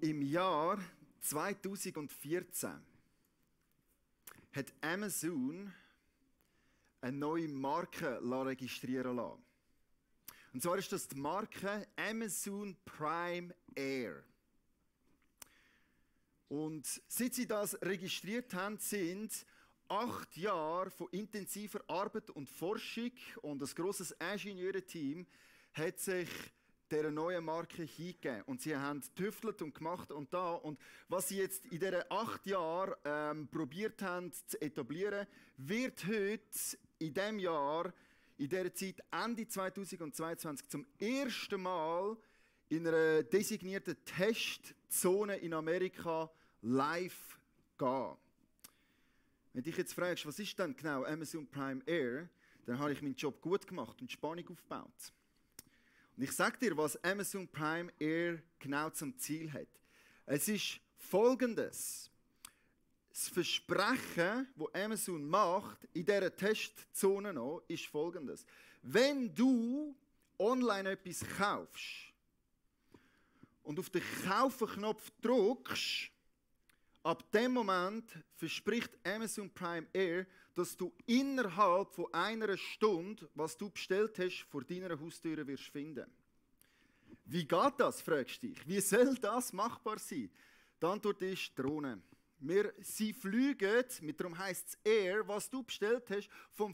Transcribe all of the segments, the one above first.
Im Jahr 2014 hat Amazon eine neue Marke registrieren lassen. Und zwar ist das die Marke Amazon Prime Air. Und seit sie das registriert haben, sind 8 Jahre von intensiver Arbeit und Forschung und ein grosses Ingenieurenteam hat sich dieser neuen Marke hingegeben. Und sie haben getüftelt und gemacht und da. Und was sie jetzt in diesen 8 Jahren probiert haben zu etablieren, wird heute in diesem Jahr, in dieser Zeit Ende 2022 zum ersten Mal in einer designierten Testzone in Amerika live gehen. Wenn du dich jetzt fragst, was ist denn genau Amazon Prime Air, dann habe ich meinen Job gut gemacht und Spannung aufgebaut. Und ich sage dir, was Amazon Prime Air genau zum Ziel hat. Es ist Folgendes. Das Versprechen, das Amazon macht, in dieser Testzone noch, ist Folgendes. Wenn du online etwas kaufst und auf den Kaufen-Knopf drückst, ab dem Moment verspricht Amazon Prime Air, dass du innerhalb von einer Stunde, was du bestellt hast, vor deiner Haustür wirst finden. Wie geht das, fragst du dich? Wie soll das machbar sein? Die Antwort ist Drohne. Sie fliegen, darum heisst es Air, was du bestellt hast, vom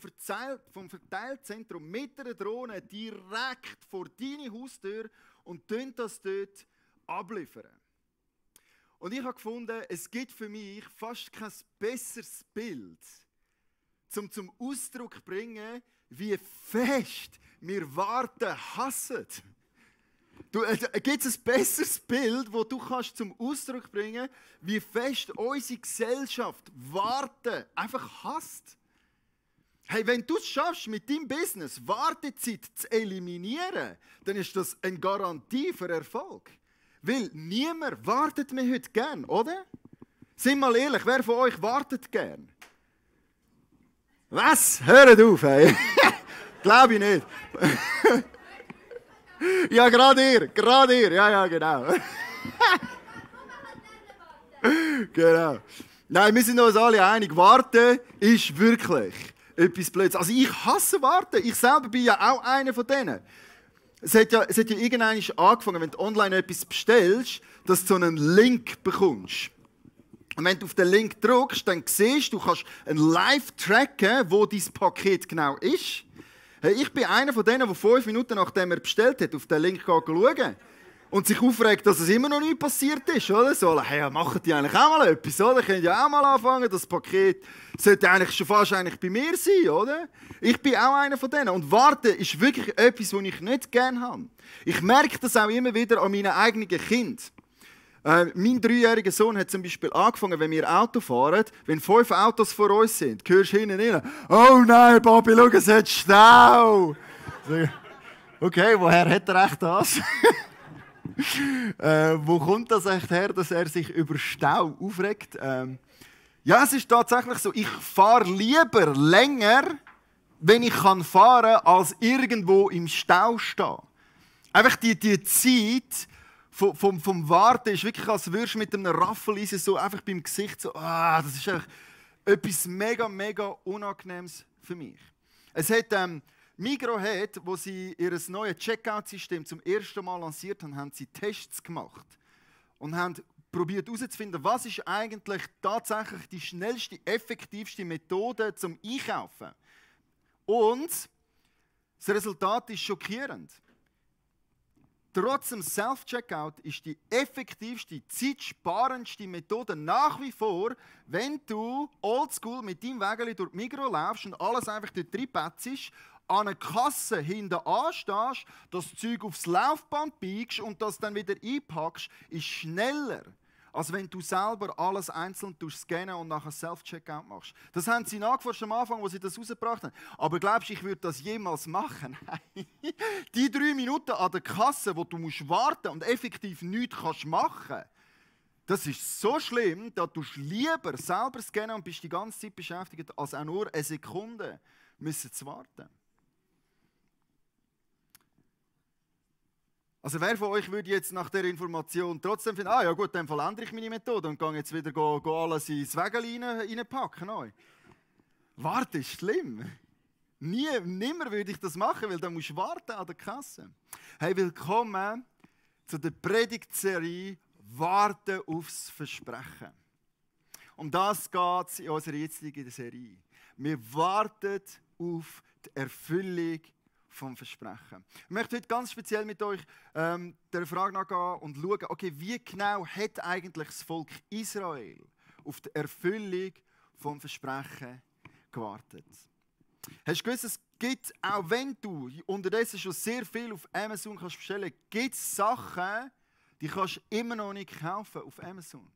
Verteilzentrum mit einer Drohne direkt vor deine Haustür und tun das dort abliefern. Und ich habe gefunden, es gibt für mich fast kein besseres Bild, um zum Ausdruck zu bringen, wie fest wir Warten hassen. Gibt es ein besseres Bild, das du kannst zum Ausdruck bringen kannst, wie fest unsere Gesellschaft Warten einfach hasst? Hey, wenn du es schaffst, mit deinem Business Wartezeit zu eliminieren, dann ist das eine Garantie für Erfolg. Weil niemand wartet mir heute gern, oder? Sind wir mal ehrlich, wer von euch wartet gern? Was? Hört auf, hey! Glaube ich nicht. Ja, gerade ihr. Ja, genau. Genau. Nein, wir sind uns alle einig, Warten ist wirklich etwas Blödes. Also ich hasse Warten. Ich selber bin ja auch einer von denen. Es hat ja irgendwann angefangen, wenn du online etwas bestellst, dass du so einen Link bekommst. Und wenn du auf den Link drückst, dann siehst du, kannst live tracken, wo dein Paket genau ist. Hey, ich bin einer von denen, der 5 Minuten nachdem er bestellt hat, auf den Link schauen und sich aufregt, dass es immer noch nicht passiert ist. Oder? So, hey, machen die eigentlich auch mal etwas? Oder? Können ja auch mal anfangen, das Paket sollte eigentlich schon fast bei mir sein, oder? Ich bin auch einer von denen. Und Warten ist wirklich etwas, was ich nicht gerne habe. Ich merke das auch immer wieder an meinen eigenen Kindern. Mein 3-jähriger Sohn hat zum Beispiel angefangen, wenn wir Auto fahren, wenn 5 Autos vor uns sind, hörst du hinten rein, oh nein, Papi, schau, es hat Stau. Okay, woher hat er echt das? Wo kommt das echt her, dass er sich über Stau aufregt? Ja, es ist tatsächlich so, ich fahre lieber länger, wenn ich fahren kann, als irgendwo im Stau stehen. Einfach die Zeit vom Warten ist wirklich, als würdest du mit einem Raffeleisen so einfach beim Gesicht so, das ist einfach etwas mega, mega Unangenehmes für mich. Es hat Migros wo sie ihr neues Checkout-System zum ersten Mal lanciert haben, haben sie Tests gemacht und haben probiert herauszufinden, was ist eigentlich tatsächlich die schnellste, effektivste Methode zum Einkaufen. Und das Resultat ist schockierend. Trotz dem Self-Checkout ist die effektivste, zeitsparendste Methode nach wie vor, wenn du oldschool mit deinem Wägeli durch die Migros läufst und alles einfach dort reinpetzt, an einer Kasse hinten anstehst, das Zeug aufs Laufband biegst und das dann wieder einpackst, ist schneller, als wenn du selber alles einzeln scannen und nachher Self-Checkout machst. Das haben sie nachgeforscht am Anfang, wo sie das rausgebracht haben. Aber glaubst du, ich würde das jemals machen? Nein. Die 3 Minuten an der Kasse, wo du warten musst und effektiv nichts machen kannst, das ist so schlimm, dass du lieber selber scannen und bist die ganze Zeit beschäftigt, als auch nur eine Sekunde müssen zu warten. Also wer von euch würde jetzt nach der Information trotzdem finden, ja gut, dann verändere ich meine Methode und gehe jetzt wieder alles ins Wägel reinpacken? Warte, ist schlimm. Nimmer würde ich das machen, weil dann musst du warten an der Kasse. Hey, willkommen zu der Predigtserie «Warten aufs Versprechen». Um das geht es in unserer jetzigen Serie. Wir warten auf die Erfüllung vom Versprechen. Ich möchte heute ganz speziell mit euch der Frage nachgehen und schauen, okay, wie genau hat eigentlich das Volk Israel auf die Erfüllung vom Versprechen gewartet? Hast du gewusst, es gibt, auch wenn du unterdessen schon sehr viel auf Amazon kannst bestellen, gibt es Sachen, die kannst du immer noch nicht kaufen auf Amazon.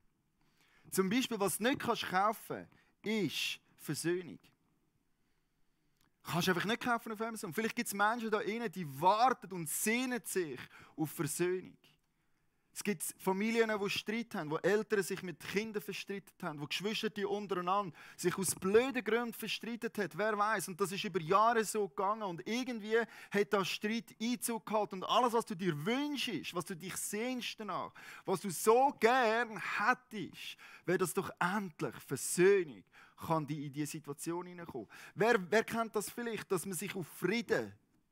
Zum Beispiel, was du nicht kannst kaufen, ist Versöhnung. Kannst du einfach nicht kaufen auf Amazon. Vielleicht gibt es Menschen da drinnen, die warten und sehnen sich auf Versöhnung. Es gibt Familien, die Streit haben, wo Eltern sich mit Kindern verstritten haben, wo Geschwister untereinander sich aus blöden Gründen verstritten haben. Wer weiß? Und das ist über Jahre so gegangen und irgendwie hat das Streit Einzug gehalten. Und alles, was du dir wünschst, was du dich sehnst danach, was du so gern hättest, wäre das doch endlich Versöhnung kann in diese Situation hineinkommen. Wer kennt das vielleicht, dass man sich auf Frieden,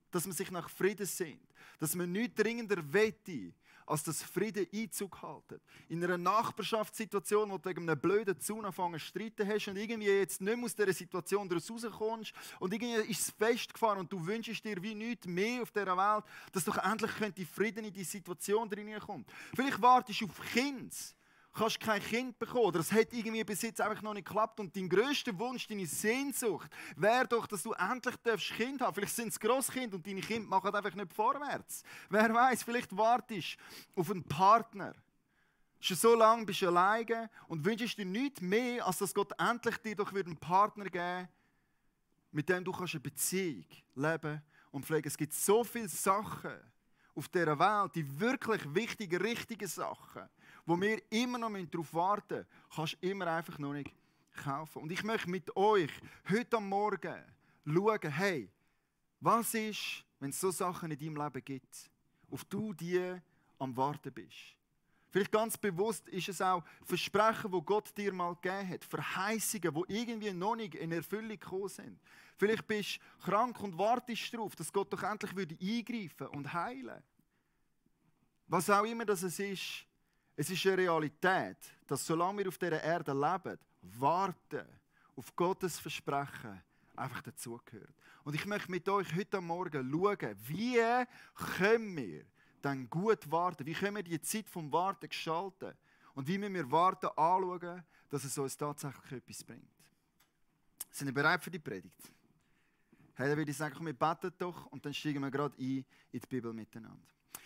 dass man sich nach Frieden sehnt, dass man nichts dringender wette, als dass Frieden Einzug halten. In einer Nachbarschaftssituation, wo du wegen einem blöden Zaun anfangen zu streiten hast und irgendwie jetzt nicht mehr aus dieser Situation rauskommst und irgendwie ist es festgefahren und du wünschst dir wie nichts mehr auf dieser Welt, dass doch endlich Frieden in die Situation kommt. Vielleicht wartest du auf Kinder, kannst kein Kind bekommen oder es hat irgendwie bis jetzt einfach noch nicht geklappt und dein grösster Wunsch, deine Sehnsucht wäre doch, dass du endlich Kind haben. Vielleicht sind es Grosskinder und deine Kinder machen einfach nicht vorwärts. Wer weiß, vielleicht wartest du auf einen Partner. Schon so lange bist du alleine und wünschst dir nichts mehr, als dass Gott endlich dir doch einen Partner geben würde, mit dem du eine Beziehung leben und pflegen. Es gibt so viele Sachen auf dieser Welt, die wirklich wichtigen, richtigen Sachen, wo wir immer noch darauf warten müssen, kannst du immer einfach noch nicht kaufen. Und ich möchte mit euch heute am Morgen schauen, hey, was ist, wenn es so Sachen in deinem Leben gibt, auf die am Warten bist. Vielleicht ganz bewusst ist es auch Versprechen, die Gott dir mal gegeben hat, Verheißungen, die irgendwie noch nicht in Erfüllung gekommen sind. Vielleicht bist du krank und wartest darauf, dass Gott doch endlich eingreifen und heilen würde. Was auch immer das ist, es ist eine Realität, dass solange wir auf dieser Erde leben, warten auf Gottes Versprechen einfach dazugehört. Und ich möchte mit euch heute Morgen schauen, wie können wir dann gut warten, wie können wir die Zeit vom Warten gestalten und wie müssen wir Warten anschauen, dass es uns tatsächlich etwas bringt. Sind ihr bereit für die Predigt? Hey, dann würde ich sagen, komm, wir beten doch und dann steigen wir gerade ein in die Bibel miteinander.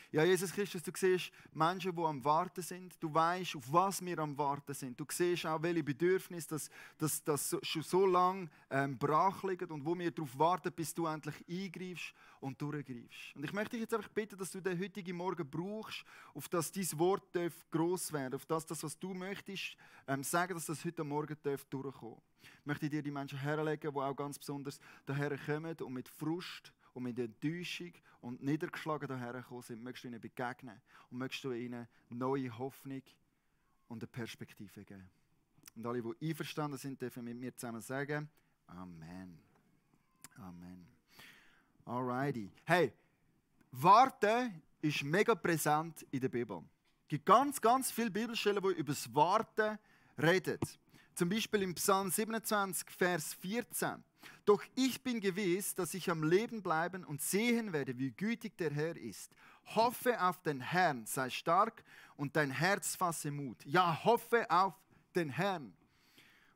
Ja, Jesus Christus, du siehst Menschen, die am Warten sind. Du weißt, auf was wir am Warten sind. Du siehst auch, welche Bedürfnisse das schon so lange brach liegen und wo wir darauf warten, bis du endlich eingreifst und durchgreifst. Und ich möchte dich jetzt einfach bitten, dass du den heutigen Morgen brauchst, auf das dein Wort gross werden darf, auf das, was du möchtest, sagen, dass das heute Morgen durchkommen darf. Ich möchte dir die Menschen herlegen, die auch ganz besonders daher kommen und mit Frust und mit Enttäuschung und niedergeschlagen dahergekommen sind, möchtest du ihnen begegnen und möchtest du ihnen neue Hoffnung und eine Perspektive geben. Und alle, die einverstanden sind, dürfen mit mir zusammen sagen, Amen. Amen. Alrighty. Hey, Warten ist mega präsent in der Bibel. Es gibt ganz viele Bibelstellen, die über das Warten reden. Zum Beispiel im Psalm 27, Vers 14. Doch ich bin gewiss, dass ich am Leben bleiben und sehen werde, wie gütig der Herr ist. Hoffe auf den Herrn, sei stark und dein Herz fasse Mut. Ja, hoffe auf den Herrn.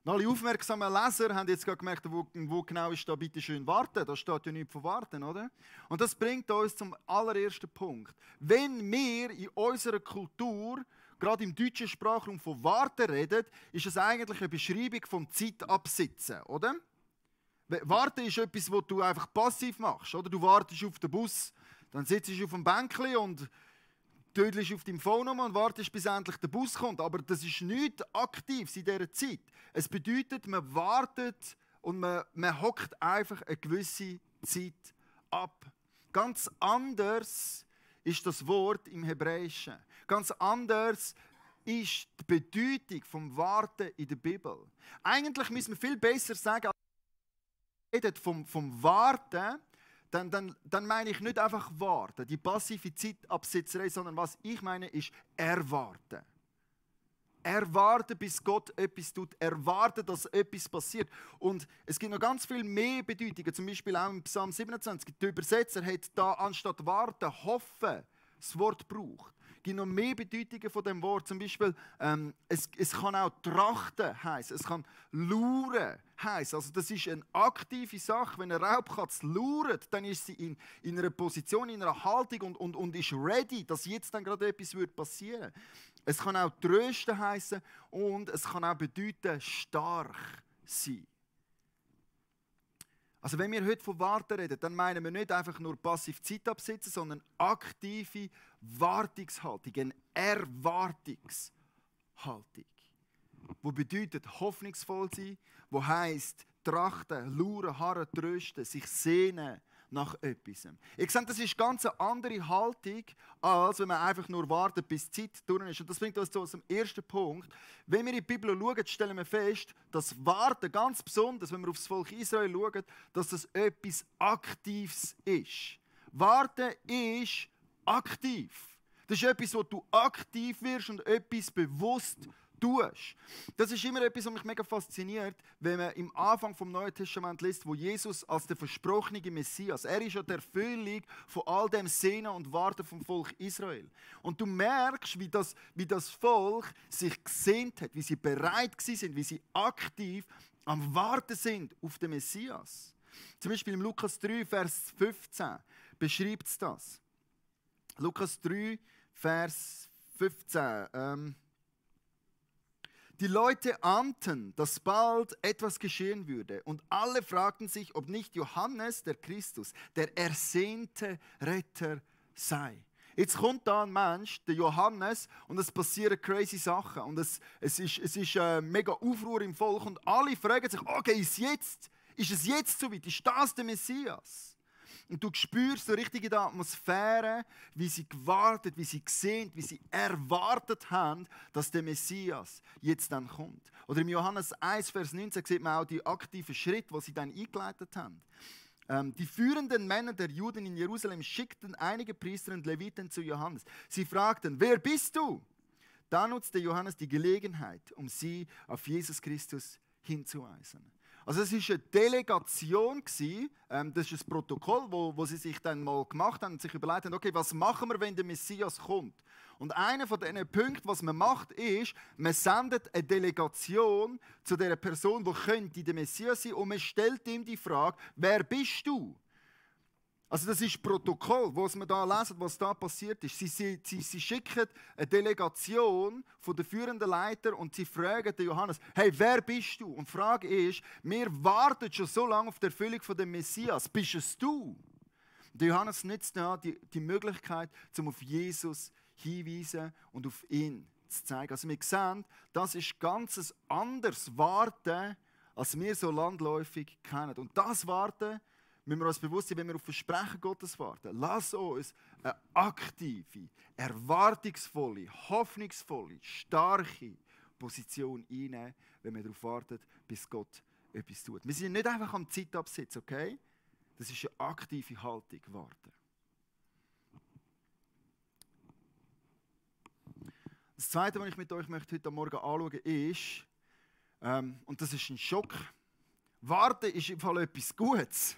Und alle aufmerksamen Leser haben jetzt gerade gemerkt, wo genau ist da bitte schön warten. Da steht ja nichts von warten, oder? Und das bringt uns zum allerersten Punkt. Wenn wir in unserer Kultur gerade im deutschen Sprachraum von Warten reden, ist es eigentlich eine Beschreibung vom Zeitabsitzen, oder? Warten ist etwas, was du einfach passiv machst, oder? Du wartest auf den Bus, dann sitzt du auf dem Bänkchen und tödelst auf deinem Phone und wartest, bis endlich der Bus kommt. Aber das ist nichts Aktives in dieser Zeit. Es bedeutet, man wartet und man hockt einfach eine gewisse Zeit ab. Ganz anders ist das Wort im Hebräischen. Ganz anders ist die Bedeutung vom Warten in der Bibel. Eigentlich müssen wir viel besser sagen, als redet vom Warten, dann meine ich nicht einfach warten, die passive Zeitabsitzerei, sondern was ich meine ist erwarten. Erwarten, bis Gott etwas tut. Erwarten, dass etwas passiert. Und es gibt noch ganz viel mehr Bedeutungen. Zum Beispiel auch im Psalm 27. Der Übersetzer hat da anstatt warten, hoffen, das Wort gebraucht. Es gibt noch mehr Bedeutungen von dem Wort. Zum Beispiel, es kann auch trachten heißen. Es kann luren heißen. Also das ist eine aktive Sache. Wenn eine Raubkatze luret, dann ist sie in einer Position, in einer Haltung und ist ready, dass jetzt dann gerade etwas passieren wird. Es kann auch trösten heißen und es kann auch bedeuten stark sein. Also wenn wir heute von Warten reden, dann meinen wir nicht einfach nur passiv Zeit absitzen, sondern aktive Wartungshaltung, eine Erwartungshaltung. Wo bedeutet hoffnungsvoll sein, wo heisst trachten, luren, harren, trösten, sich sehnen nach etwas. Ich sehe, das ist ganz eine andere Haltung, als wenn man einfach nur wartet, bis die Zeit durch ist. Und das bringt uns zu unserem ersten Punkt. Wenn wir in die Bibel schauen, stellen wir fest, dass Warten ganz besonders, wenn wir auf das Volk Israel schauen, dass das etwas Aktives ist. Warten ist aktiv. Das ist etwas, wo du aktiv wirst und etwas bewusst tust. Das ist immer etwas, was mich mega fasziniert, wenn man im Anfang vom Neuen Testament liest, wo Jesus als der versprochene Messias, er ist ja der Erfüllung von all dem Sehnen und Warten vom Volk Israel. Und du merkst, wie das Volk sich gesehnt hat, wie sie bereit sind, wie sie aktiv am Warten sind auf den Messias. Zum Beispiel im Lukas 3, Vers 15 beschreibt es das. Lukas 3, Vers 15. Die Leute ahnten, dass bald etwas geschehen würde, und alle fragten sich, ob nicht Johannes, der Christus, der ersehnte Retter sei. Jetzt kommt da ein Mensch, der Johannes, und es passieren crazy Sachen. Und es ist mega Aufruhr im Volk, und alle fragen sich, okay, ist es jetzt so weit? Ist das der Messias? Und du spürst so richtig in der Atmosphäre, wie sie gewartet, wie sie gesehen, wie sie erwartet haben, dass der Messias jetzt dann kommt. Oder im Johannes 1, Vers 19 sieht man auch die aktiven Schritte, die sie dann eingeleitet haben. Die führenden Männer der Juden in Jerusalem schickten einige Priester und Leviten zu Johannes. Sie fragten, wer bist du? Da nutzte Johannes die Gelegenheit, um sie auf Jesus Christus hinzuweisen. Also es war eine Delegation, das ist ein Protokoll, wo sie sich dann mal gemacht haben und sich überlegt haben, okay, was machen wir, wenn der Messias kommt? Und einer von diesen Punkten, was man macht, ist, man sendet eine Delegation zu der Person, die könnte der Messias sein, und man stellt ihm die Frage, wer bist du? Also das ist Protokoll, was wir da lesen, was da passiert ist. Sie schicken eine Delegation von den führenden Leitern und sie fragen den Johannes, hey, wer bist du? Und die Frage ist, wir warten schon so lange auf die Erfüllung von dem Messias. Bist es du? Der Johannes nutzt da die Möglichkeit, um auf Jesus hinzuweisen und auf ihn zu zeigen. Also wir sehen, das ist ganz ein anderes Warten, als wir so landläufig kennen. Und das Warten müssen wir uns bewusst sein, wenn wir auf Versprechen Gottes warten. Lass uns eine aktive, erwartungsvolle, hoffnungsvolle, starke Position einnehmen, wenn wir darauf warten, bis Gott etwas tut. Wir sind nicht einfach am Zeitabsitz, okay? Das ist eine aktive Haltung, warten. Das Zweite, was ich mit euch heute Morgen anschauen möchte, ist, und das ist ein Schock, Warten ist im Fall etwas Gutes.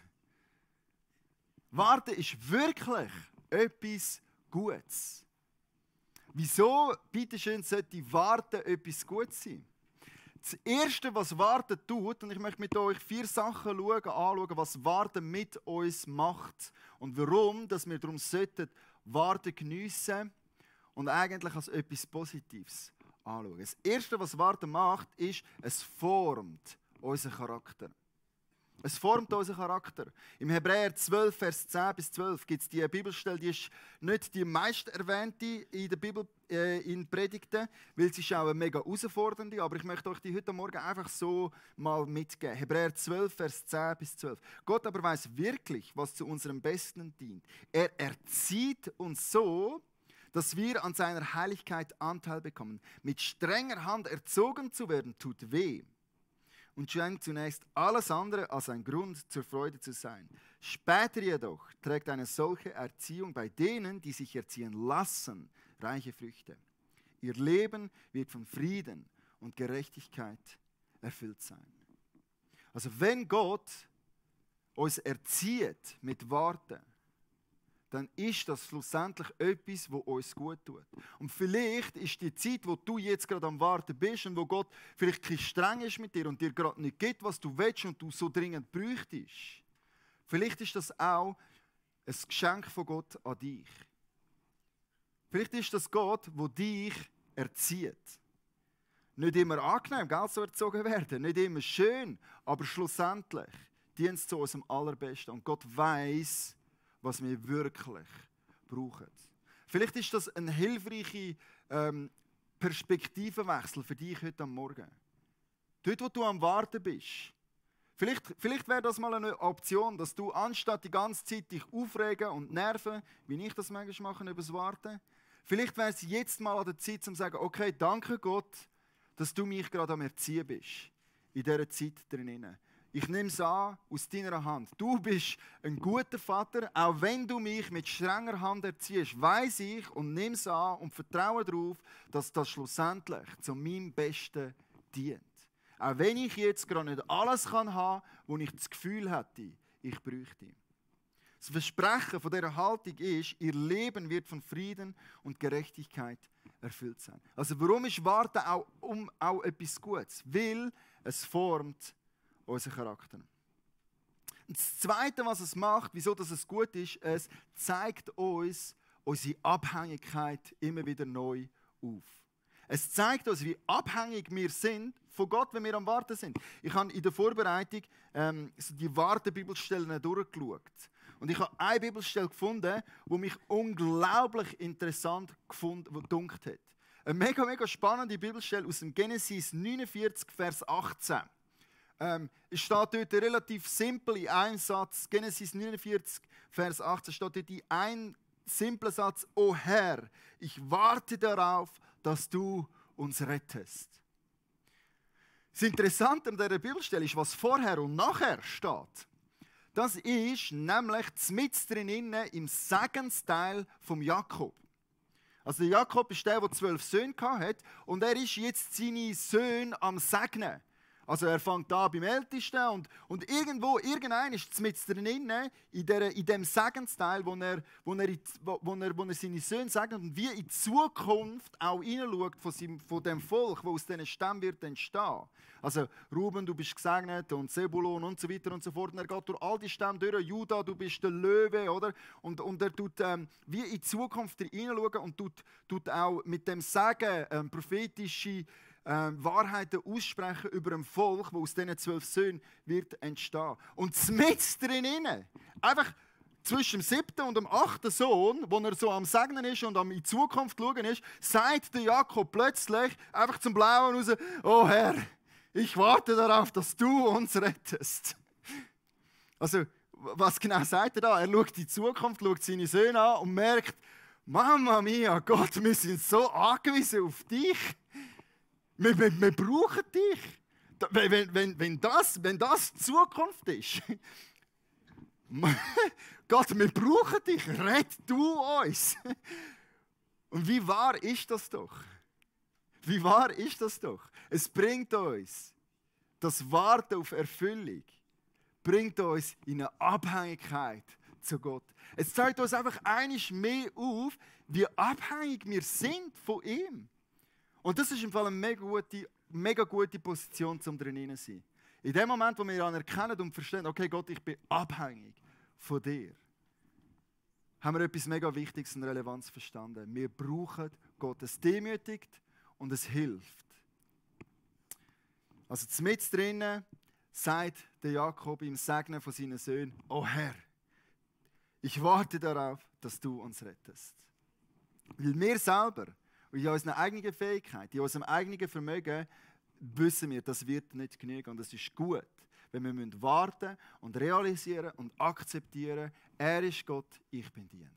Warten ist wirklich etwas Gutes. Wieso, bitteschön, sollte Warten etwas Gutes sein? Das Erste, was Warten tut, und ich möchte mit euch 4 Sachen anschauen, was Warten mit uns macht und warum dass wir darum sollten, Warten geniessen und eigentlich als etwas Positives anschauen. Das Erste, was Warten macht, ist, es formt unseren Charakter. Es formt unseren Charakter. Im Hebräer 12, Vers 10 bis 12 gibt es die Bibelstelle, die ist nicht die meist erwähnte in der Bibel, in Predigten, weil sie ist auch eine mega herausfordernde, aber ich möchte euch die heute Morgen einfach so mal mitgeben. Hebräer 12, Vers 10 bis 12. Gott aber weiß wirklich, was zu unserem Besten dient. Er erzieht uns so, dass wir an seiner Heiligkeit Anteil bekommen. Mit strenger Hand erzogen zu werden, tut weh. Und scheint zunächst alles andere als ein Grund zur Freude zu sein. Später jedoch trägt eine solche Erziehung bei denen, die sich erziehen lassen, reiche Früchte. Ihr Leben wird von Frieden und Gerechtigkeit erfüllt sein. Also wenn Gott uns erzieht mit Worten, dann ist das schlussendlich etwas, was uns gut tut. Und vielleicht ist die Zeit, wo du jetzt gerade am Warten bist und wo Gott vielleicht ein bisschen streng ist mit dir und dir gerade nicht gibt, was du willst und du so dringend bräuchtest. Vielleicht ist das auch ein Geschenk von Gott an dich. Vielleicht ist das Gott, der dich erzieht. Nicht immer angenehm, gell, so erzogen werden, nicht immer schön, aber schlussendlich dient es zu unserem Allerbesten. Und Gott weiß, was wir wirklich brauchen. Vielleicht ist das ein hilfreicher Perspektivenwechsel für dich heute Morgen. Dort, wo du am Warten bist. Vielleicht wäre das mal eine Option, dass du anstatt die ganze Zeit dich aufregen und nerven, wie ich das manchmal mache, über das Warten, vielleicht wäre es jetzt mal an der Zeit, um zu sagen, okay, danke Gott, dass du mich gerade am Erziehen bist. In dieser Zeit drinnen. Ich nehme es an aus deiner Hand. Du bist ein guter Vater, auch wenn du mich mit strenger Hand erziehst, weiss ich und nehme es an und vertraue darauf, dass das schlussendlich zu meinem Besten dient. Auch wenn ich jetzt gerade nicht alles haben kann, wo ich das Gefühl hätte, ich bräuchte. Das Versprechen von dieser Haltung ist, ihr Leben wird von Frieden und Gerechtigkeit erfüllt sein. Also warum ist Warten auch etwas Gutes? Weil es formt unseren Charakter. Und das Zweite, was es macht, wieso das es gut ist, es zeigt uns unsere Abhängigkeit immer wieder neu auf. Es zeigt uns, wie abhängig wir sind von Gott, wenn wir am Warten sind. Ich habe in der Vorbereitung so die Wartebibelstellen durchgeschaut. Und ich habe eine Bibelstelle gefunden, die mich unglaublich interessant gedunkt hat. Eine mega, mega spannende Bibelstelle aus dem Genesis 49, Vers 18. Es steht dort relativ simpel in einem Satz. Genesis 49, Vers 18 steht dort in einem simplen Satz: O Herr, ich warte darauf, dass du uns rettest. Das Interessante an dieser Bibelstelle ist, was vorher und nachher steht. Das ist nämlich mitten drinnen im Segensteil vom Jakob. Also Jakob ist der 12 Söhne hatte und er ist jetzt seine Söhne am Segnen. Also er fängt an beim Ältesten und irgendein ist mit drin in dem Segensteil, wo er seine Söhne segnet und wie in die Zukunft auch hineinschaut von dem Volk, das aus diesen Stämmen wird entstehen. Also Ruben, du bist gesegnet und Sebulon und so weiter und so fort. Und er geht durch all die Stämme durch. Juda, du bist der Löwe, oder? Und er tut wie in die Zukunft hineinschauen und tut auch mit dem Segen prophetische Wahrheiten aussprechen über ein Volk, das aus diesen 12 Söhnen wird entstehen. Und mit drinnen, einfach zwischen dem 7. und dem 8. Sohn, wo er so am Segnen ist und am in die Zukunft schauen ist, sagt der Jakob plötzlich einfach zum Blauen raus: Oh Herr, ich warte darauf, dass du uns rettest. Also, was genau sagt er da? Er schaut in die Zukunft, schaut seine Söhne an und merkt: Mama mia, Gott, wir sind so angewiesen auf dich. Wir brauchen dich. Wenn das die Zukunft ist, Gott, wir brauchen dich. Rett du uns. Und wie wahr ist das doch? Wie wahr ist das doch? Es bringt uns, das Warten auf Erfüllung, bringt uns in eine Abhängigkeit zu Gott. Es zeigt uns einfach einiges mehr auf, wie abhängig wir sind von ihm. Und das ist im Fall eine mega gute Position, um drinnen zu sein. In dem Moment, wo wir anerkennen und verstehen, okay Gott, ich bin abhängig von dir, haben wir etwas mega Wichtiges und Relevanz verstanden. Wir brauchen Gott. Es demütigt und es hilft. Also mitten drinnen sagt der Jakob im Segnen von seinen Söhnen: O Herr, ich warte darauf, dass du uns rettest. Weil wir selber, in unserer eigenen Fähigkeit, in unserem eigenen Vermögen, wissen wir, das wird nicht genügen. Und es ist gut, wenn wir warten und realisieren und akzeptieren, er ist Gott, ich bin Diener.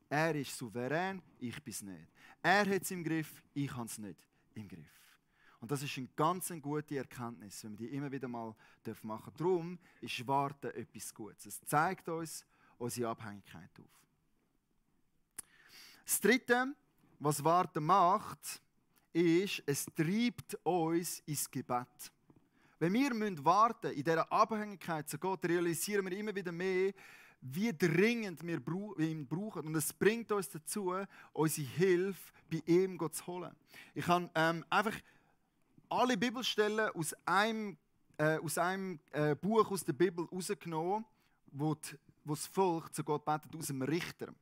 Er ist souverän, ich bin es nicht. Er hat es im Griff, ich habe es nicht im Griff. Und das ist eine ganz gute Erkenntnis, wenn wir die immer wieder mal machen dürfen. Darum ist Warten etwas Gutes. Es zeigt uns unsere Abhängigkeit auf. Das Dritte, was Warten macht, ist, es treibt uns ins Gebet. Wenn wir warten in dieser Abhängigkeit zu Gott, realisieren wir immer wieder mehr, wie dringend wir ihn brauchen. Und es bringt uns dazu, unsere Hilfe bei ihm zu holen. Ich habe einfach alle Bibelstellen aus einem Buch aus der Bibel herausgenommen, wo das Volk zu Gott betet, aus dem Richter.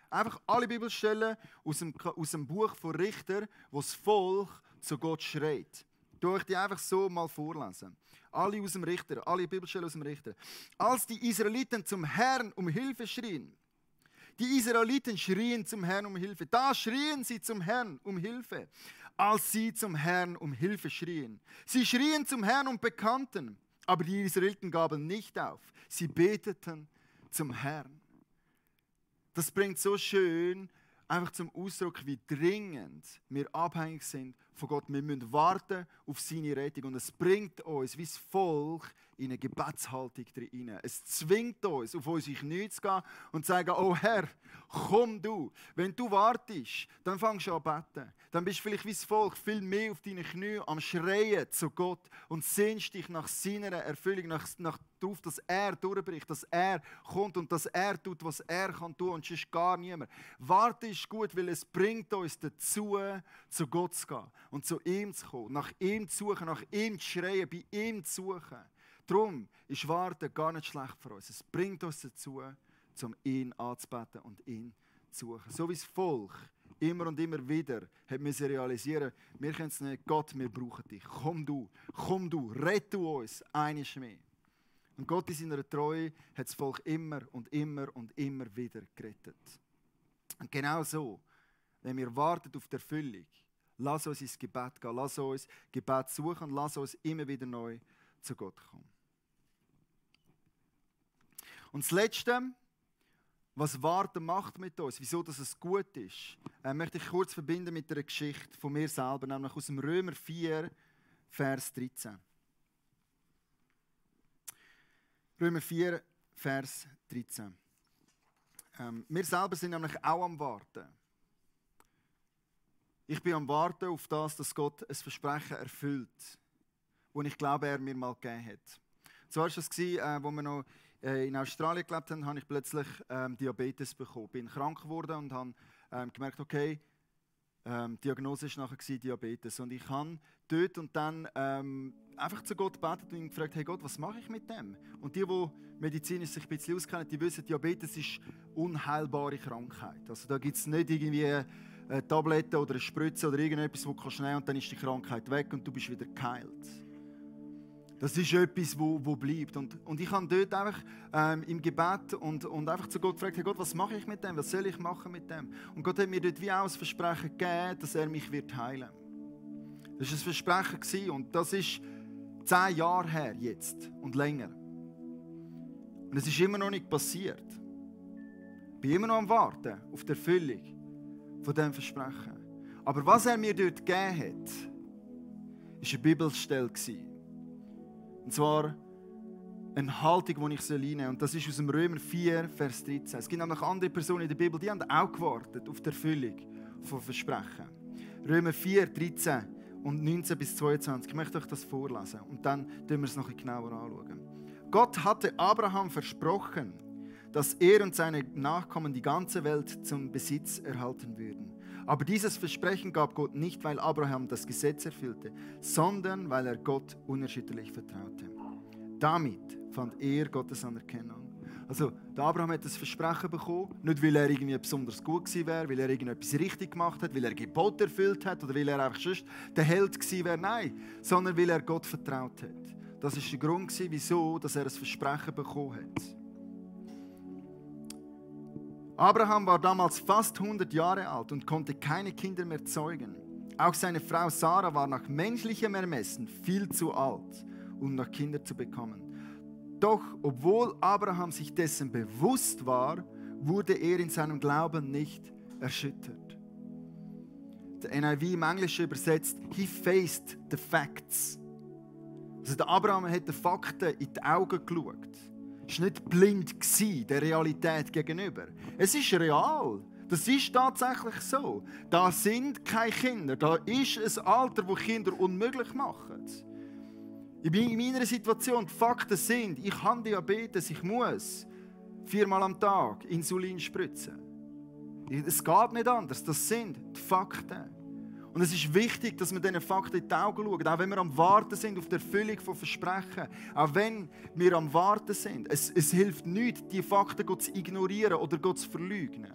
Einfach alle Bibelstellen aus dem Buch von Richter, wo das Volk zu Gott schreit. Ich die einfach so mal vorlesen. Alle aus dem Richter, alle Bibelstellen aus dem Richter. Als die Israeliten zum Herrn um Hilfe schrien. Die Israeliten schrien zum Herrn um Hilfe. Da schrien sie zum Herrn um Hilfe, als sie zum Herrn um Hilfe schrien. Sie schrien zum Herrn und bekannten, aber die Israeliten gaben nicht auf. Sie beteten zum Herrn. Das bringt so schön einfach zum Ausdruck, wie dringend wir abhängig sind von Gott. Wir müssen warten auf seine Rettung. Und es bringt uns, wie das Volk, in eine Gebetshaltung hinein. Es zwingt uns, auf unsere Knie zu gehen und zu sagen: Oh Herr, komm du. Wenn du wartest, dann fängst du an zu beten. Dann bist du vielleicht wie das Volk viel mehr auf deinen Knien am Schreien zu Gott und sehnst dich nach seiner Erfüllung, darauf, dass er durchbricht, dass er kommt und dass er tut, was er kann tun und sonst gar niemand. Warten ist gut, weil es bringt uns dazu, zu Gott zu gehen und zu ihm zu kommen, nach ihm zu suchen, nach ihm zu schreien, bei ihm zu suchen. Darum ist Warten gar nicht schlecht für uns. Es bringt uns dazu, ihn anzubeten und ihn zu suchen. So wie das Volk immer und immer wieder hat müssen realisieren, wir können es nicht, Gott, wir brauchen dich. Komm du, rette uns eines mehr. Und Gott in seiner Treue hat das Volk immer und immer und immer wieder gerettet. Und genau so, wenn wir warten auf die Erfüllung, lass uns ins Gebet gehen, lass uns Gebet suchen und lass uns immer wieder neu zu Gott kommen. Und das Letzte, was Warten macht mit uns, wieso dass es gut ist, möchte ich kurz verbinden mit einer Geschichte von mir selber, nämlich aus dem Römer 4, Vers 13. Römer 4, Vers 13. Wir selber sind nämlich auch am Warten. Ich bin am Warten auf das, dass Gott ein Versprechen erfüllt, das ich glaube, er mir mal gegeben hat. So war es, als wir noch in Australien gelebt haben, habe ich plötzlich Diabetes bekommen. Ich bin krank geworden und habe gemerkt, okay, die Diagnose war nachher Diabetes. Und ich habe dort und dann einfach zu Gott gebetet und ihn gefragt: Hey Gott, was mache ich mit dem? Und die medizinisch sich ein bisschen auskennen, die wissen, Diabetes ist eine unheilbare Krankheit. Also da gibt es nicht irgendwie eine Tablette oder eine Spritze oder irgendetwas, das du nehmen und dann ist die Krankheit weg und du bist wieder geheilt. Das ist etwas, wo bleibt. Und ich habe dort einfach im Gebet und einfach zu Gott gefragt: Hey Gott, was mache ich mit dem? Was soll ich machen mit dem? Und Gott hat mir dort wie auch ein Versprechen gegeben, dass er mich wird heilen. Das war ein Versprechen und das ist 10 Jahre her jetzt und länger. Und es ist immer noch nicht passiert. Ich bin immer noch am Warten auf die Erfüllung von diesem Versprechen. Aber was er mir dort gegeben hat, war eine Bibelstelle. Und zwar eine Haltung, die ich einnehmen soll. Und das ist aus dem Römer 4, Vers 13. Es gibt nämlich andere Personen in der Bibel, die haben auch gewartet auf die Erfüllung von Versprechen. Römer 4, 13 und 19 bis 22. Ich möchte euch das vorlesen und dann schauen wir es noch ein bisschen genauer anschauen. Gott hatte Abraham versprochen, dass er und seine Nachkommen die ganze Welt zum Besitz erhalten würden. Aber dieses Versprechen gab Gott nicht, weil Abraham das Gesetz erfüllte, sondern weil er Gott unerschütterlich vertraute. Damit fand er Gottes Anerkennung. Also, der Abraham hat das Versprechen bekommen, nicht weil er irgendwie besonders gut gewesen wäre, weil er irgendetwas richtig gemacht hat, weil er Gebote erfüllt hat oder weil er einfach sonst der Held gewesen wäre. Nein, sondern weil er Gott vertraut hat. Das war der Grund, wieso er ein Versprechen bekommen hat. Abraham war damals fast 100 Jahre alt und konnte keine Kinder mehr zeugen. Auch seine Frau Sarah war nach menschlichem Ermessen viel zu alt, um noch Kinder zu bekommen. Doch, obwohl Abraham sich dessen bewusst war, wurde er in seinem Glauben nicht erschüttert. Der NIV im Englischen übersetzt, he faced the facts. Also der Abraham hat den Fakten in die Augen geschaut. Er war nicht blind der Realität gegenüber. Es ist real. Das ist tatsächlich so. Da sind keine Kinder. Da ist ein Alter, das Kinder unmöglich macht. In meiner Situation, die Fakten sind, ich habe Diabetes, ich muss 4-mal am Tag Insulin spritzen. Es geht nicht anders. Das sind die Fakten. Und es ist wichtig, dass wir diesen Fakten in die Augen schauen, auch wenn wir am Warten sind auf die Erfüllung von Versprechen. Auch wenn wir am Warten sind. Es hilft nichts, diese Fakten zu ignorieren oder zu verleugnen.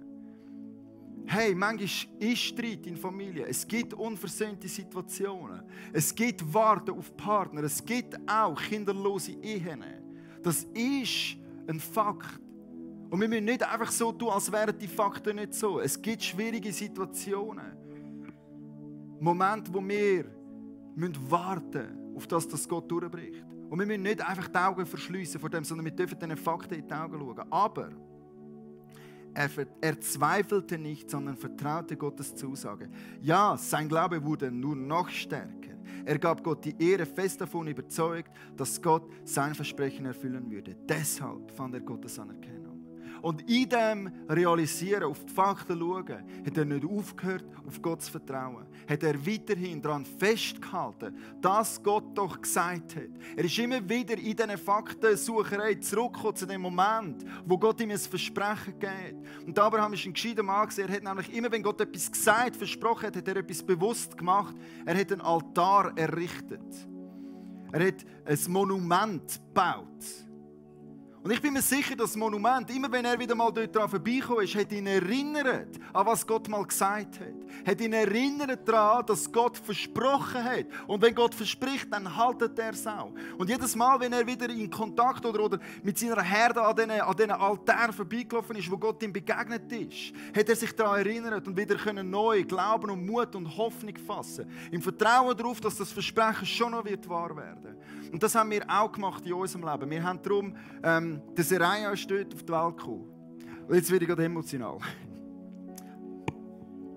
Hey, manchmal ist Streit in Familien. Es gibt unversöhnte Situationen. Es gibt Warten auf Partner. Es gibt auch kinderlose Ehen. Das ist ein Fakt. Und wir müssen nicht einfach so tun, als wären die Fakten nicht so. Es gibt schwierige Situationen. Momente, wo wir warten müssen, auf das Gott durchbricht. Und wir müssen nicht einfach die Augen verschliessen vor dem, sondern wir dürfen diesen Fakten in die Augen schauen. Aber er zweifelte nicht, sondern vertraute Gottes Zusage. Ja, sein Glaube wurde nur noch stärker. Er gab Gott die Ehre, fest davon überzeugt, dass Gott sein Versprechen erfüllen würde. Deshalb fand er Gottes Anerkennung. Und in dem Realisieren, auf die Fakten schauen, hat er nicht aufgehört, auf Gott zu vertrauen. Hat er weiterhin daran festgehalten, dass Gott doch gesagt hat. Er ist immer wieder in diesen Faktensucherei zurückgekommen zu dem Moment, wo Gott ihm ein Versprechen gibt. Und Abraham ist ein gescheiter Mann. Er hat nämlich immer, wenn Gott etwas gesagt, versprochen hat, hat er etwas bewusst gemacht. Er hat einen Altar errichtet. Er hat ein Monument gebaut. Und ich bin mir sicher, dass das Monument, immer wenn er wieder mal dort dran vorbeigekommen ist, hat ihn erinnert an was Gott mal gesagt hat. Hat ihn erinnert daran, dass Gott versprochen hat. Und wenn Gott verspricht, dann haltet er es auch. Und jedes Mal, wenn er wieder in Kontakt oder mit seiner Herde an diesen Altären vorbeigelaufen ist, wo Gott ihm begegnet ist, hat er sich daran erinnert und wieder neu Glauben und Mut und Hoffnung fassen. Im Vertrauen darauf, dass das Versprechen schon noch wahr werden wird. Und das haben wir auch gemacht in unserem Leben. Wir haben darum, der Seraja ist dort auf die Welt gekommen. Und jetzt werde ich gerade emotional.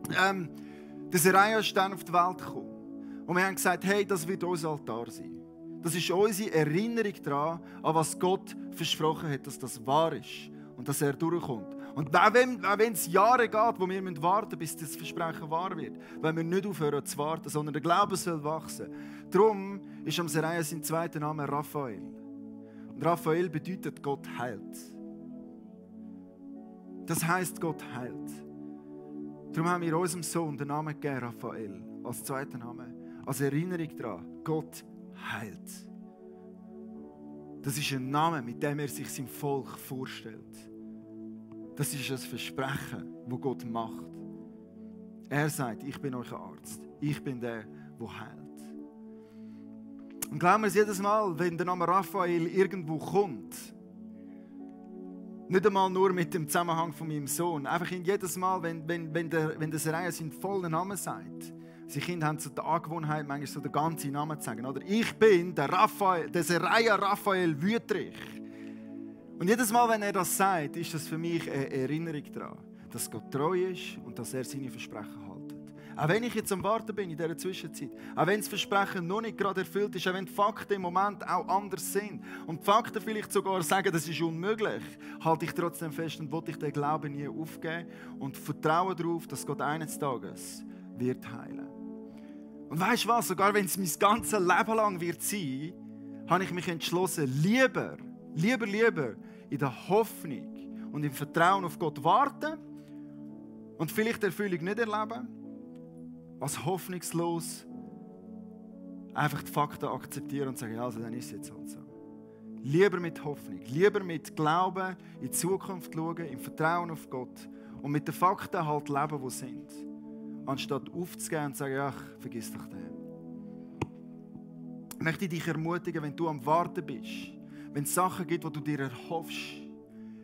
Der Seraja ist dann auf die Welt gekommen. Und wir haben gesagt, hey, das wird unser Altar sein. Das ist unsere Erinnerung daran, an was Gott versprochen hat, dass das wahr ist. Und dass er durchkommt. Und auch wenn es Jahre geht, wo wir warten müssen, bis das Versprechen wahr wird, wenn wir nicht aufhören zu warten, sondern der Glaube soll wachsen. Darum ist am Seraja sein zweiter Name Raphael. Und Raphael bedeutet, Gott heilt. Das heisst, Gott heilt. Darum haben wir unserem Sohn den Namen gegeben, Raphael, als zweiter Name, als Erinnerung daran, Gott heilt. Das ist ein Name, mit dem er sich seinem Volk vorstellt. Das ist ein Versprechen, das Gott macht. Er sagt, ich bin euer Arzt. Ich bin der heilt. Und glauben wir es jedes Mal, wenn der Name Raphael irgendwo kommt, nicht einmal nur mit dem Zusammenhang von meinem Sohn, einfach jedes Mal, wenn der Seraja seinen vollen Namen sagt. Die Kinder haben so die Angewohnheit, manchmal so den ganzen Namen zu sagen. Oder? Ich bin der Seraja Raphael Wüthrich. Und jedes Mal, wenn er das sagt, ist das für mich eine Erinnerung daran, dass Gott treu ist und dass er seine Versprechen hält. Auch wenn ich jetzt am Warten bin in dieser Zwischenzeit, auch wenn das Versprechen noch nicht gerade erfüllt ist, auch wenn die Fakten im Moment auch anders sind und die Fakten vielleicht sogar sagen, das ist unmöglich, halte ich trotzdem fest und will ich den Glauben nie aufgeben und vertraue darauf, dass Gott eines Tages wird heilen. Und weißt du was, sogar wenn es mein ganzes Leben lang wird sein, habe ich mich entschlossen, lieber in der Hoffnung und im Vertrauen auf Gott warten und vielleicht die Erfüllung nicht erleben, als hoffnungslos einfach die Fakten akzeptieren und sagen, ja, also dann ist es jetzt halt so. Lieber mit Hoffnung, lieber mit Glauben in die Zukunft schauen, im Vertrauen auf Gott und mit den Fakten halt leben, die sind. Anstatt aufzugehen und zu sagen, ach, vergiss doch den. Ich möchte dich ermutigen, wenn du am Warten bist, wenn es Sachen gibt, die du dir erhoffst,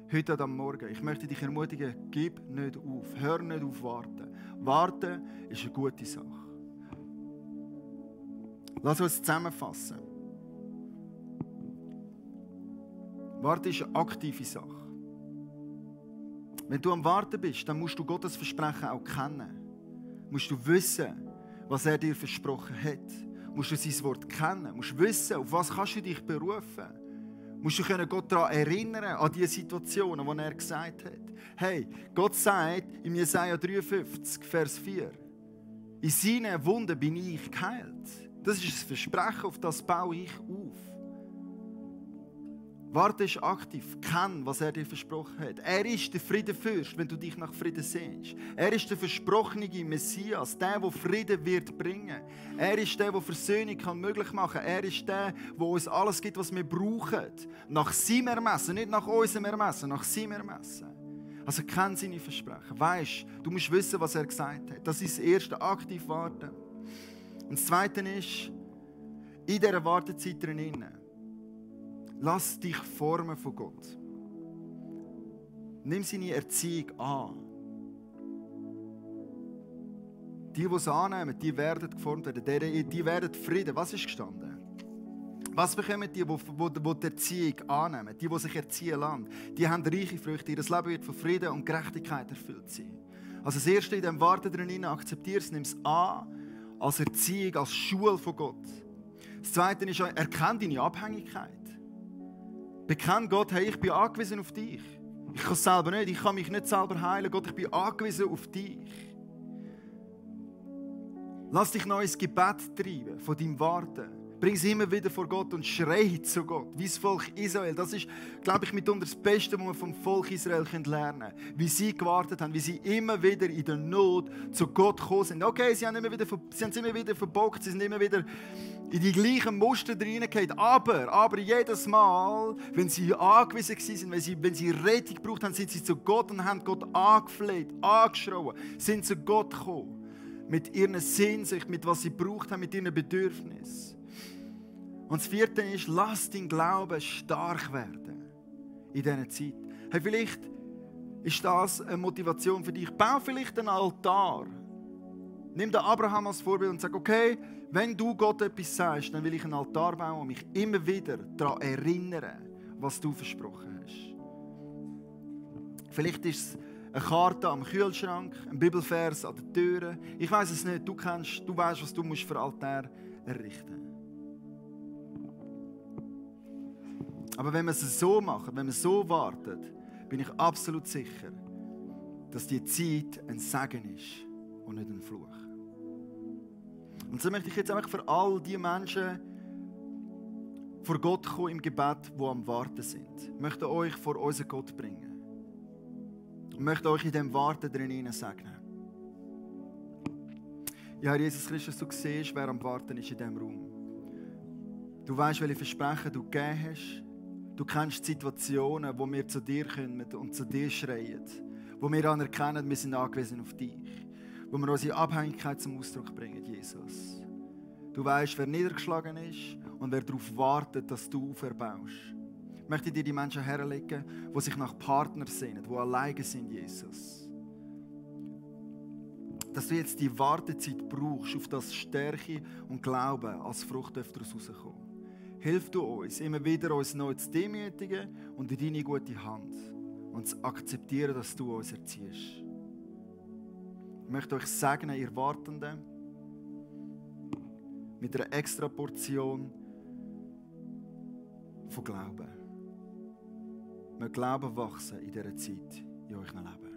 heute am Morgen. Ich möchte dich ermutigen, gib nicht auf, hör nicht auf warten. Warten ist eine gute Sache. Lass uns zusammenfassen. Warten ist eine aktive Sache. Wenn du am Warten bist, dann musst du Gottes Versprechen auch kennen. Musst du wissen, was er dir versprochen hat. Musst du sein Wort kennen. Musst wissen, auf was kannst du dich berufen. Musst du Gott daran erinnern, an die Situationen, die er gesagt hat. Hey, Gott sagt im Jesaja 53, Vers 4, in seinen Wunden bin ich geheilt. Das ist das Versprechen, auf das baue ich auf. Warte ist aktiv, kenn, was er dir versprochen hat. Er ist der Friedenfürst, wenn du dich nach Frieden sehnst. Er ist der versprochene Messias, der Frieden wird bringen. Er ist der Versöhnung möglich machen kann. Er ist der uns alles gibt, was wir brauchen. Nach seinem Ermessen, nicht nach unserem Ermessen, nach seinem Ermessen. Also kenn seine Versprechen. Weisst, du musst wissen, was er gesagt hat. Das ist das erste, aktiv warten. Und das zweite ist, in dieser Wartezeit drinnen, lass dich formen von Gott. Nimm seine Erziehung an. Die es annehmen, die werden geformt werden. Die werden Frieden. Was ist gestanden? Was bekommen die die Erziehung annehmen? Die sich erziehen lassen. Die haben reiche Früchte. Ihr Leben wird von Frieden und Gerechtigkeit erfüllt sein. Also das Erste in diesem Warten drin, akzeptier es, nimm es an als Erziehung, als Schule von Gott. Das Zweite ist, erkenne deine Abhängigkeit. Bekenn Gott, hey, ich bin angewiesen auf dich. Ich kann es selber nicht, ich kann mich nicht selber heilen. Gott, ich bin angewiesen auf dich. Lass dich noch ins Gebet treiben von deinem Warten. Bring es immer wieder vor Gott und schrei zu Gott, wie das Volk Israel. Das ist, glaube ich, mitunter das Beste, was wir vom Volk Israel lernen können. Wie sie gewartet haben, wie sie immer wieder in der Not zu Gott gekommen sind. Okay, sie haben es immer wieder verbockt, sie sind immer wieder in die gleichen Muster reingegangen. Aber jedes Mal, wenn sie angewiesen waren, wenn sie Rettung gebraucht haben, sind sie zu Gott und haben Gott angefleht, angeschrien, sind zu Gott gekommen. Mit ihrer Sehnsucht, mit was sie gebraucht haben, mit ihren Bedürfnissen. Und das vierte ist, lass dein Glauben stark werden in dieser Zeit. Hey, vielleicht ist das eine Motivation für dich. Bau vielleicht einen Altar. Nimm den Abraham als Vorbild und sag, okay, wenn du Gott etwas sagst, dann will ich einen Altar bauen und mich immer wieder daran erinnern, was du versprochen hast. Vielleicht ist es eine Karte am Kühlschrank, ein Bibelvers an der Tür. Ich weiß es nicht, du weißt, was du für den Altar errichten musst. Aber wenn wir es so machen, wenn wir so warten, bin ich absolut sicher, dass die Zeit ein Segen ist und nicht ein Fluch. Und so möchte ich jetzt einfach für all die Menschen vor Gott kommen im Gebet, die am Warten sind. Ich möchte euch vor unseren Gott bringen. Ich möchte euch in diesem Warten drin segnen. Ja, Herr Jesus Christus, du siehst, wer am Warten ist in diesem Raum. Du weißt, welche Versprechen du gegeben hast. Du kennst die Situationen, wo wir zu dir kommen und zu dir schreien. Wo wir anerkennen, wir sind angewiesen auf dich. Wo wir unsere Abhängigkeit zum Ausdruck bringen, Jesus. Du weißt, wer niedergeschlagen ist und wer darauf wartet, dass du auferbaust. Ich möchte dir die Menschen herlegen, die sich nach Partnern sehnen, die alleine sind, Jesus. Dass du jetzt die Wartezeit brauchst, auf das Stärke und Glauben als Frucht daraus rauskommen. Hilf du uns, immer wieder uns neu zu demütigen und in deine gute Hand und zu akzeptieren, dass du uns erziehst. Ich möchte euch segnen, ihr Wartenden, mit einer extra Portion von Glauben. Wir Glauben wachsen in dieser Zeit in eurem Leben.